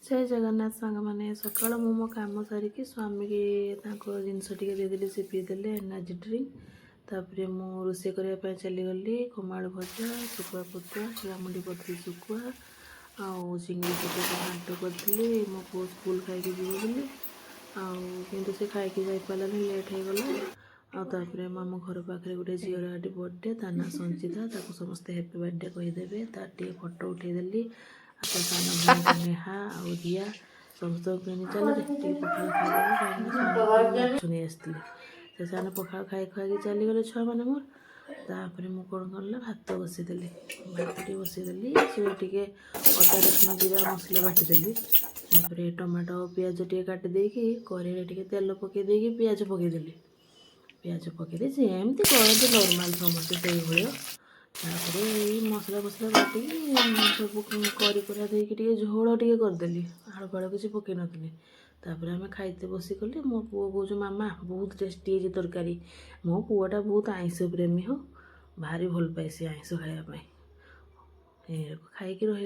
ଜୟ ଜଗନ୍ନାଥ ସାଙ୍ଗମାନେ। ସକାଳୁ ମୁଁ ମୋ କାମ ସାରିକି ସ୍ୱାମୀକି ତାଙ୍କ ଜିନିଷ ଟିକେ ଦେଇଦେଲି, ସେ ପିଇଦେଲେ ଏନର୍ଜି ଡ୍ରିଙ୍କ। ତାପରେ ମୁଁ ରୋଷେଇ କରିବା ପାଇଁ ଚାଲିଗଲି। ଖୁମାଳୁ ଭଜା, ଶୁଖୁଆ ପତୁଆ, ଖେଳାମୁଣ୍ଡି ପତ୍ରୀ ଶୁଖୁଆ ଆଉ ଚିଙ୍ଗୁଡ଼ି ପକେଇକି ଘାଣ୍ଟ କରିଥିଲି। ମୋ ପୁଅ ସ୍କୁଲ ଖାଇକି ଯିବ ବୋଲି, ଆଉ କିନ୍ତୁ ସେ ଖାଇକି ଯାଇପାରିଲାନି, ଲେଟ୍ ହେଇଗଲା। ଆଉ ତାପରେ ମୁଁ ଆମ ଘର ପାଖରେ ଗୋଟେ ଝିଅର ଆଜି ବର୍ଥଡେ, ତା ନାଁ ସଞ୍ଚିତା, ତାକୁ ସମସ୍ତେ ହ୍ୟାପି ବର୍ଥଡେ କହିଦେବେ। ତାର ଟିକେ ଫଟୋ ଉଠେଇଦେଲି। ଆଉ ତା ସାନ ଭଉଣୀ ନେହା ଆଉ ରିୟା ସମସ୍ତଙ୍କୁ କହିଲି, ଚାଲରେ ଟିକେ ପଖାଳ ଖାଇଦେବ, କାହିଁକିନା ସ୍ୱାମୀ ମାଛ ନେଇ ଆସିଥିଲେ। ତ ସେମାନେ ପଖାଳ ଖାଇ ଖାଇକି ଚାଲିଗଲେ ଛୁଆମାନେ ମୋର। ତାପରେ ମୁଁ କ'ଣ କଲି ନା ଭାତ ବସେଇଦେଲି। ଭାତ ଟିକେ ବସେଇଦେଲି, ସେ ଟିକେ ଅଦା, ରସୁଣ, ଜିରା ମସଲା ବାଟିଦେଲି। ତାପରେ ଟମାଟୋ, ପିଆଜ ଟିକେ କାଟି ଦେଇକି କରେଇରେ ଟିକେ ତେଲ ପକେଇ ଦେଇକି ପିଆଜ ପକେଇଦେଲି। ପିଆଜ ପକେଇ ଦେଇ ଯେମିତି କରନ୍ତି ନର୍ମାଲ୍ ସମସ୍ତେ ସେଇଭଳିଆ। ତାପରେ ଏଇ ମସଲା ଫସଲା ବାଟିକି ସବୁ କରି କୁରା ଦେଇକି ଟିକେ ଝୋଳ ଟିକେ କରିଦେଲି। ଆଳୁ ଫାଳୁ କିଛି ପକେଇ ନଥିଲି। ତାପରେ ଆମେ ଖାଇତେ ବସିଗଲି। ମୋ ପୁଅ କହୁଛି, "ମାମା, ବହୁତ ଟେଷ୍ଟି ହେଇଛି ତରକାରୀ।" ମୋ ପୁଅଟା ବହୁତ ଆଇଁଷ ପ୍ରେମୀ ହଉ, ଭାରି ଭଲ ପାଏ ସେ ଆଇଁଷ ଖାଇବା ପାଇଁ। ଏଇଆକୁ ଖାଇକି ରହି